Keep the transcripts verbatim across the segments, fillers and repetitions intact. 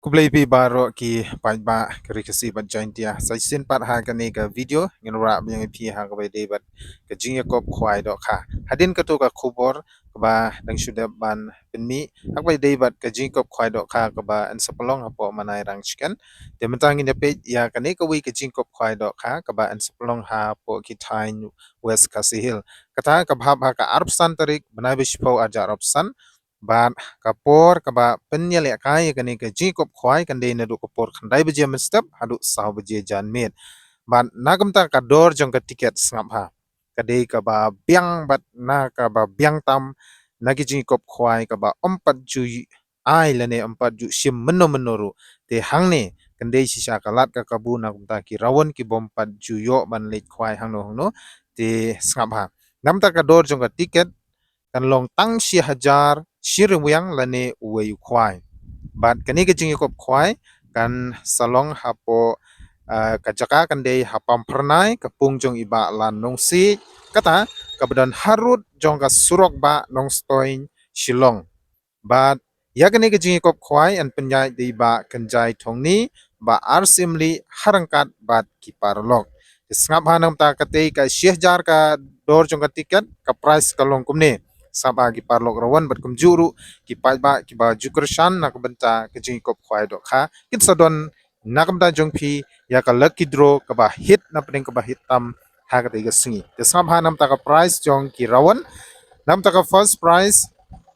Khublei phi baroh ki paidbah ka Ri Khasi bad Jaintia. Sa shisien pat ha kane ka video ngin wanrah biang ïa phi ha kaba ïadei bad ka jingïakop khwai dohkha. Hadien kato ka khubor kaba dang shu dep ban pynmih ha kaba ïadei bad ka jingïakop khwai dohkha kaba yn sa pynlong hapoh Mairang Chicken. Te mynta ngin ïa peit ïa kane kawei ka jingïakop khwai dohkha kaba yn sa pynlong hapoh ki thaiñ West Khasi Hills. Kata ka bha ha ka arphew san tarik bnai ba shiphew arhajar arphew san. Bad ka por kaba pynïalehkai ïa kane ka jingïakop khwai kan dei naduh ka por khyndai baje mynstep haduh saw baje janmiet. Bad na ka bynta ka dor jong ka tiket sngap ha, ka dei kaba biang bad na kaba biang tam na ki jingïakop khwai kaba ym pat ju ai lane ym pat ju shim mynno mynno ruh. Te hangne kan dei shisha ka lad ka kabu na ka bynta ki rawon ki bym pat ju ïoh ban leit khwai hangno hangno. Te sngap ha, na ka bynta ka dor jong ka tiket kan long tang shi hajar shi ryngwiang lane uwei u khwai. Bad kane ka jingïakop khwai kan sa long hapoh, ah, ka jaka kan dei ha Pamphyrnai, ka pung jong i Bah Lan Nongsiej, kata kaba don harud jong ka surok Bah Nongstoiñ Shillong. Bad ïa kane ka jingïakop khwai yn pynïaid da i Bah Kynjai Thongni, Bah R. Syiemlieh, ha ryngkat bad ki paralok. Te sngap ha, na ka bynta katei ka shi hajar ka dor jong ka tiket, ka prize ka long kumne. Sngap ha ki paralok rawon bad kumjuh ruh ki paidbah kiba ju kyrshan na ka bynta ka jingïakop khwai dohkha, kin sa don na ka bynta jong phi ïa ka lucky draw kaba hit na pdeng kaba hit tam ha katei ka sngi. Te sngap ha, na ka bynta ka prize jong ki rawon, na ka bynta ka first prize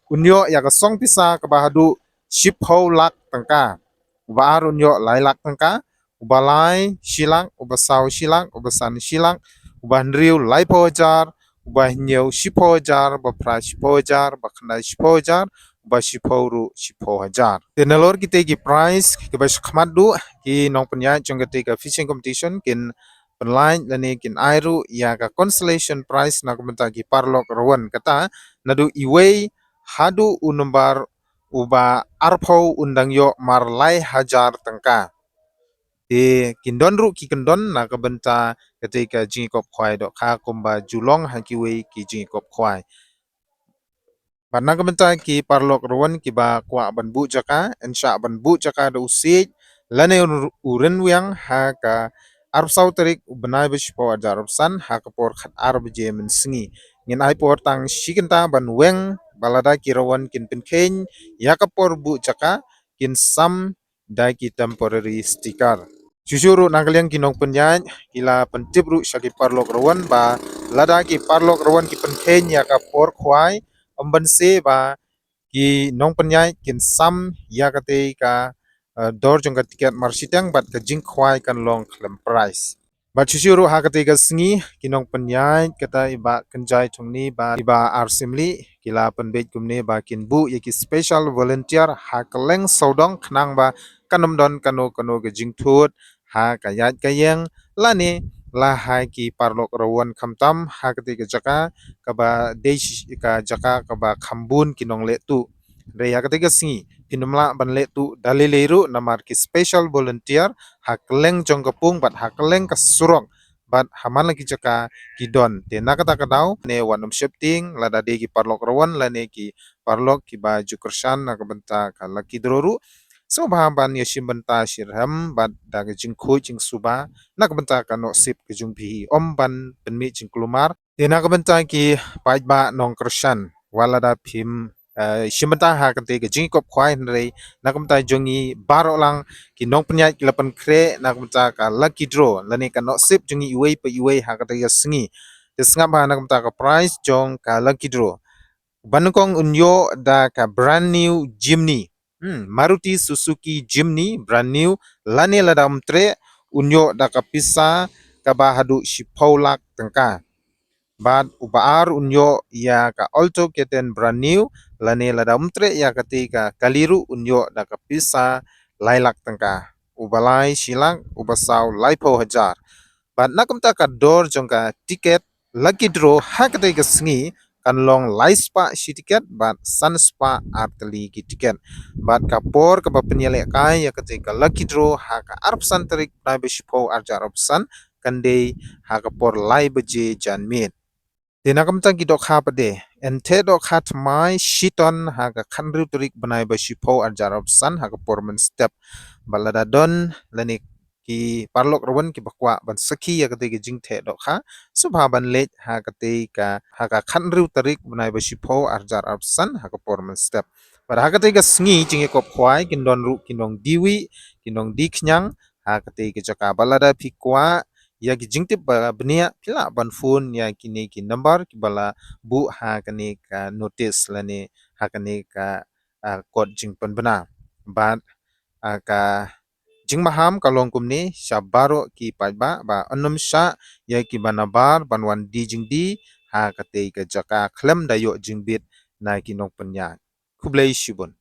un ïoh ïa ka song pisa kaba haduh shiphew lak tyngka. Uba ar un ïoh lai lak tyngka, uba lai shi lak, uba saw shi lak, uba san shi lak, uba hynriew laiphew hajar, uba hynñiew shiphew hajar, uba phra shiphew hajar, uba khyndai shiphew hajar, uba shiphew ruh shiphew hajar. Te nalor kitei ki prize kiba shakhmat duh, ki nongpynïaid jong katei ka fishing competition kin pynlait lane kin ai ruh ïa ka consolation prize na ka bynta ki paralok rawon, kata naduh uwei haduh u nombar uba arphew un dang ïoh mar lai hajar tyngka. Te kin don ruh ki kyndon na ka bynta katei ka jingïakop khwai dohkha kumba ju long ha kiwei ki jingïakop khwai. Bad na ka bynta ki paralok rawon kiba kwah ban buh jaka, yn shah ban buh jaka da u siej lane u, u rynwiang ha ka arphew saw tarik u bnai ba shiphew arhajar arphew san ha ka por khatar baje mynsngi. Ngin ai por tang shi kynta ban weng ba lada ki rawon kin pynkheiñ ïa ka por buh jaka, kin sam da ki temporary sticker. Shuh shuh ruh na ka liang ki nongpynïaid ki la pyntip ruh sha ki paralok rawon ba lada ki paralok rawon ki pynkheiñ ïa ka por khwai, ym banse ba ki nongpynïaid kin sam ïa katei ka, eh, dor jong ka tiket marshiteng bad ka jingkhwai kan long khlem prize. Bad shuh shuh ruh ha katei ka sngi ki nongpynïaid, kata i Bah Kynjai Thongni bad i Bah R. Syiemlieh ki la pynbeit kumne ba kin buh ïa ki special volunteer ha kylleng sawdong khnang ba kan ym don kano kano ka jingthut ha ka ïaid ka ïeng lane la ha ki paralok rawon, khamtam ha katei ka jaka kaba dei shi-, ka jaka kaba kham bun ki nongleh tuh. Hynrei ha katei ka sngi phin ym lah ban leh tuh da lei lei ruh namar ki special volunteer ha kylleng jong ka pung bad ha kylleng ka surok bad ha man la ki jaka ki don. Te na kata ka daw ne wat nym sheptieng, lada dei ki paralok rawon lane ki paralok kiba ju kyrshan na ka bynta ka lucky draw ruh, sngewbha ban ïashim bynta shitrhem bad da ka jingkhuid jingsuba na ka bynta ka nusip ka jong phi, ym ban pynmih jingkulmar. Te na ka bynta ki paidbah nongkyrshan, wat lada phim, eh, shim bynta ha katei ka jingïakop khwai, hynrei na ka bynta jong ngi baroh lang ki nongpynïaid ki la pynkhreh na ka bynta ka lucky draw lane ka nusip jong ngi iwei pa iwei ha katei ka sngi. Te sngap ha na ka bynta ka prize jong ka lucky draw. Ba nyngkong un ïoh da ka brand new Jimny. Hmm, Maruti Suzuki Jimny brand new, lane lada um treh un ïoh da ka pisa kaba haduh shiphew lak tyngka. Bad uba ar un ïoh ïa ka Alto K ten brand new, lane lada um treh ïa katei ka kali ruh un ïoh da ka pisa lai lak tyngka. Uba lai shi lak, uba saw laiphew hajar. Bad na ka bynta ka dor jong ka tiket lucky draw ha katei ka sngi kan long lai spah shi tiket bad san spah ar tylli ki tiket. Bad ka por kaba pynïalehkai ïa katei ka lucky draw ha ka arphew san tarik bnai ba shiphew arhajar arphew san kan dei ha ka por lai baje janmiet. Te na ka bynta ki dohkha pat de, yn theh dohkha thymmai shiton ha ka khathynriew tarik bnai ba shiphew arhajar arphew san ha ka por mynstep. Bad lada don lane ki paralok rawan kiba kwah ban sakhi ïa katei ka jingtheh dohkha, sngewbha ban leit ha katei ka, ha ka khathynriew tarik bnai ba shiphew arhajar arphew san ha ka por mynstep. Bad ha katei ka sngi jingïakop khwai kin don ruh ki nongdie wieh, ki nongdie khñiang ha katei ka jaka. Bad lada phi kwah ïa ki jingtip ba bniah, phi lah ban phone ïa kine ki number kiba la buh ha kane ka notice lane ha kane ka, ah, kot jingpynbna. Bad, ah, ka jingmaham ka long kumne, sha baroh ki paidbah ba yn nym shah ïa kiba nabar ban wan die jingdie ha katei ka jaka khlem da ïoh jingbit na ki nongpynïaid. Khublei shibun.